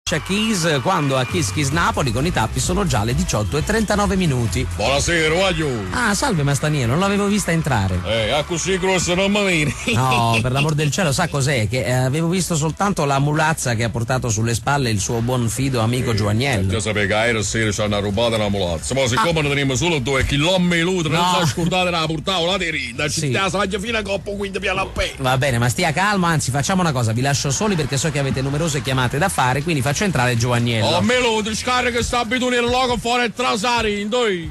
Keys quando a Kiss Kiss Napoli con i tappi sono già le 18:39 minuti. Buonasera, guagliù. Ah, salve Mastaniello, non l'avevo vista entrare. A così grosso non mi viene. No, per l'amor del cielo, sa cos'è? Che avevo visto soltanto la mulazza che ha portato sulle spalle il suo buon fido amico Giovanniello. Già sapevo che ieri sera ci hanno rubato una mulazza. Ma siccome ne teniamo solo due chilometri l'utero, No. non si è scordate la portavo la terina. Ci Sì. sta saggia fino a coppo quindi piano a pe. Va bene, ma stia calmo, anzi facciamo una cosa, vi lascio soli perché so che avete numerose chiamate da fare, quindi faccio entrare Giovanniello. Oh, me lo scarica sta abitudine loco fuori e trasare in due.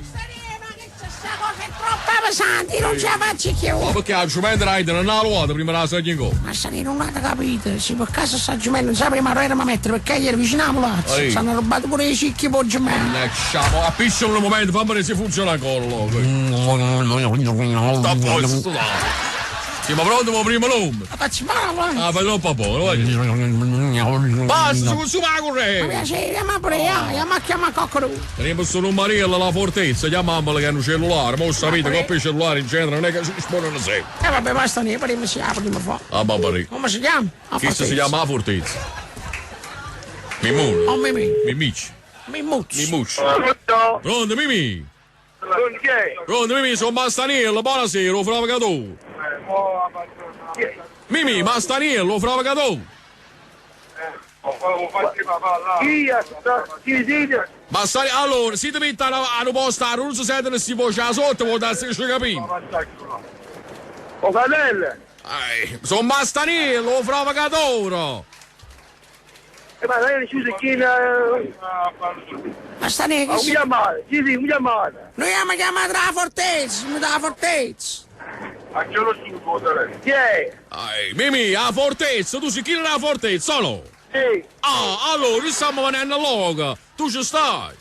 Questa cosa è troppo pesante, non ce la faccio più. Ma perché la giumenta raida non ha ruota prima della saggia in coppa? Ma se non l'avete capito, se per caso sta giumenta non sapeva ma era mettere perché ieri vicino alla mulazza Ehi. ci hanno rubato pure i cicchi per giumenta. Lasciamo, appiscia un momento, fammi vedere se funziona ancora loco. Sta a posto, sta. Sì, ma pronto, ma prima l'uomo. Ma faccio male, Ah, fai troppo buono, vai. Basta, si consuma la Mi corrente. piace, ma pure io, ma chiama cocco. Teniamo solo un Mariella alla fortezza, chiamiamola che è un cellulare, ma lo sapete, coppia cellulare in genere non è che si rispondono sempre. E vabbè, basta ne, prima si apre, prima fa. Ah, babari. Come si chiama? La Questo si fortezza. chiama la fortezza. Mimone. Oh, Mimì. Mimici. Mimuzzo. Mimucci. Pronto? Pronto, Mimì? Con chi è? Pronto, Mimì, sono Mastaniello, buonasera, fravegatore. Mimì, Mastaniello, fravegatore. Chi è? Chi siete? Mastani, allora, se ti metti a un posto a non si sentono si voce la sotto, vuol darsi che ci capito. O fratello? Sono Mastaniello, fravegatore. Ma lei è chiuso chi... Ma sta ne, che Un si... chiamate, chi si, un chiamate. Noi abbiamo chiamato la fortezza, mi dà la fortezza. Chi è? Mimì, a fortezza, tu sei chi la fortezza, o no? Sì. Ah, allora, noi stiamo venendo loca, tu ci stai.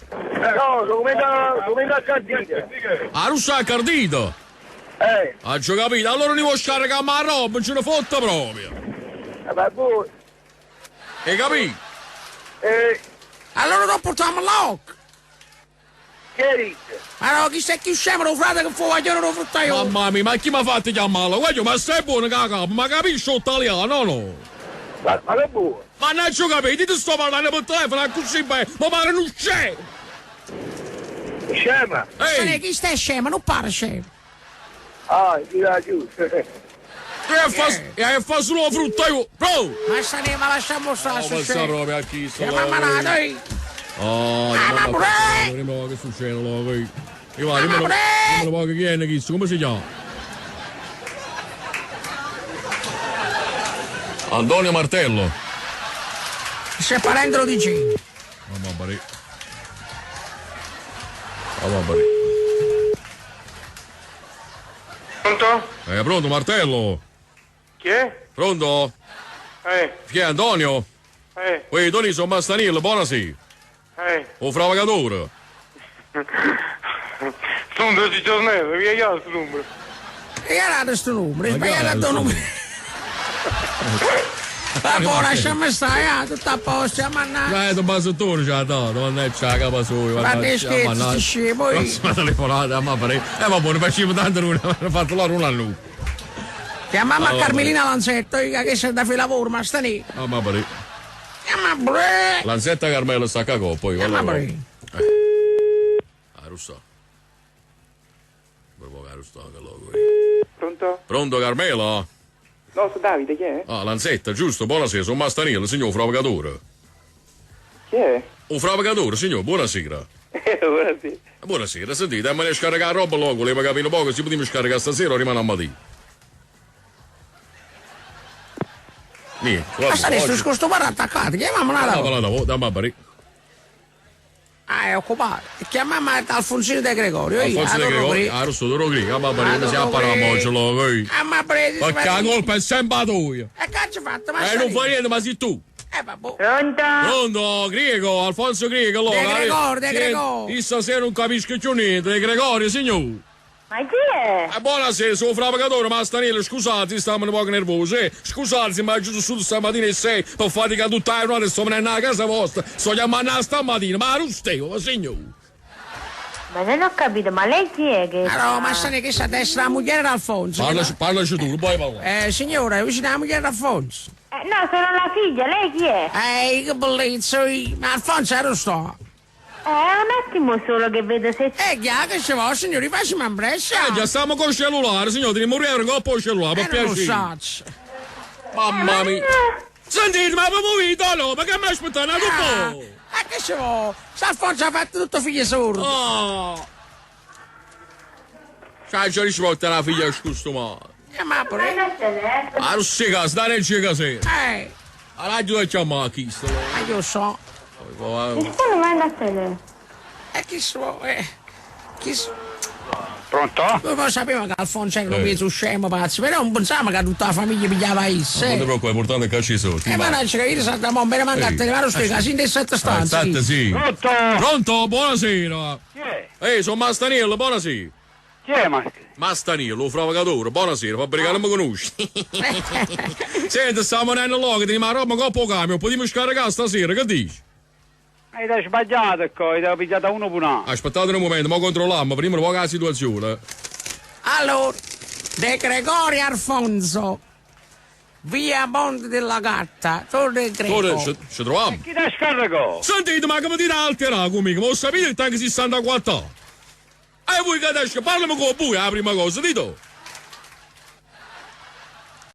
No, sono venuto sono venuto a Cardito. Ah, non stai a Cardito? Eh, Ah, già capito, allora ne vuoi scaricare la roba, non ce ne fotta proprio. ma voi... Hai capito? Eh, Allora lo portiamo all'occhio. che dite? Ma no, chi sei chi scemo, lo frate che fu vogliono lo fruttaiolo. Mamma mia, ma chi mi ha fatto chiamarlo? Guarda, ma stai buono che capo, ma capisci l'italiano, o no? Ma che vuoi? Ma non ci capito, ti sto parlando per telefono, così bene, ma pare non c'è! Scema? Ehi. Ehi, Chi stai scemo, non pare scemo. Ah, chi la chiuso. e fa, e fa solo frutta io, bro! Ma sta ne, ma lasciamo stare, Oh, sto pensa scemo. proprio a chi sto Chiama malato, eh. Oh, Ah, ma pure! Vediamo che succede, loco. Io vado, Ma pure! dimmelo poco chi è chi, come si chiama? Antonio Martello. Se parente lo dici. Mamma mia. Mamma mia. Pronto? È pronto Martello? Chi è? Pronto? Eh, Chi è Antonio? eh, Ehi, Tony, sono Mastanillo, buonasera. eh. O fravagatore. Sono 12 giornate, vi è chiaro questo numero? E era questo numero, è Ma chi era sbagliato il questo numero. Va buono, lasciamo stare, tutto a posto, mannaggia. Dai, Don Basottone ce l'ha dato, mannaggia la capa sua. Ma che scherzi, sti scemo, io. Prossima telefonata, ma pare. Ma buono, facciamo tanto non hanno fatto loro un anno. Chiamiamo a Allora. Carmelina Lanzetto, io che sei da fare lavoro, ma sta lì. Ah, ma pare. Chiama pure. Lanzetta Carmelo sta a cacò, poi. Chiama allora. pure. Ah, russa. Proprio che russa, che logo. Pronto? Pronto Carmelo? No, sono Davide, chi è? Ah, Lanzetta, giusto, buonasera, sono Mastanillo, signor fravagatore. Chi è? Un fravagatore, signor, buonasera. Buonasera. Buonasera, sentite, me ne scaricare la roba logo, le capito poco, si poteva scaricare stasera o rimane a mattina. Niente, Ma sta lì, oggi- sto sto bar attaccato, chiamiamo una Ah, roba. va, da, da, da, Ah, è occupato. Chiamiamo Alfonsino De Gregorio. io, Alfonso De ah, Gregorio, ah, russo, Doro Grigo, ma pare che si appara Doro oggi, logo. Ah, ma presi. Perché la colpa è sempre tua. E cazzo hai fatto? Ma Eh, sta non lì. fa niente, ma sei tu. Vabbè. Pronto? Pronto, Greco, Alfonso Greco, allora. De Gregorio, De Gregorio. Io stasera non capisco più niente, De Gregorio, signor. Ma chi è? Buonasera, sono fravegatore, ma Stanile, scusate, stiamo un po' nervosi. Scusate, ma giusto su stamattina alle 6 per fatica tutta la giornata sto venendo a casa vostra. Sto chiamando stamattina, ma non stevo, signor. Ma non ho capito, ma lei chi è che... Allora, ma sa che sta a destra la moglie d'Alfonso. Parlaci, parlaci tu, non puoi parlare. Signora, vicino alla moglie d'Alfonso. No, sono la figlia, lei chi è? Ehi, che bellezza, oi. Ma Alfonso ero sto. Un attimo solo che vedo se... Chiaro che ci vuole, signori, facciamo in prescia. Già stiamo col cellulare, signore, teniamo un euro coppa il cellulare, per Non lo piacere. so. Mamma mia. Sentite, ma avevo vita, no, perché mi aspettate un Ah, po'? che ci vuole? Se Alfonso ha fatto tutto figlio sordo. Oh. C'ha già risposto alla figlia scostumata. Ma pure. Ah, non si casa, dai, non c'è casa. Eh, La radio da chiamare chi sta. ma io so. Nessuno manda a te. E chi so, eh. Chi so. Pronto? Voi lo sapevamo che Alfonso era un Eh. mezzo scemo pazzo, però non pensavamo che tutta la famiglia pigliava isse. Non ti preoccupare, è importante che ci sono. E ma non c'è che io sono da mo, me ne manca a Ehi. te, ma non sto in casa, in sette stanze. Aspetta, sì. Pronto? Pronto? Buonasera. Chi è? Ehi, sono Mastaniello, buonasera. Chi è Maschio? Mastaniello, fravacatore, buonasera, fabbricare non mi conosci. Senti, stiamo andando là, che teniamo la roba coppa camion, potremmo scaricare stasera, che dici? Hai da sbagliato qua, hai da pigliata uno per un Aspettate un momento, ma controlliamo, prima un po' la situazione. Allora, De Gregorio Alfonso, via Monte della Gatta, Torre Greco. Ora ci, ci troviamo. Chi da scaricò? Sentite, ma come dite alterare conmigo? Ma lo sapete che tanto 64 anni? E voi che adesso parlami con voi, la prima cosa, dito.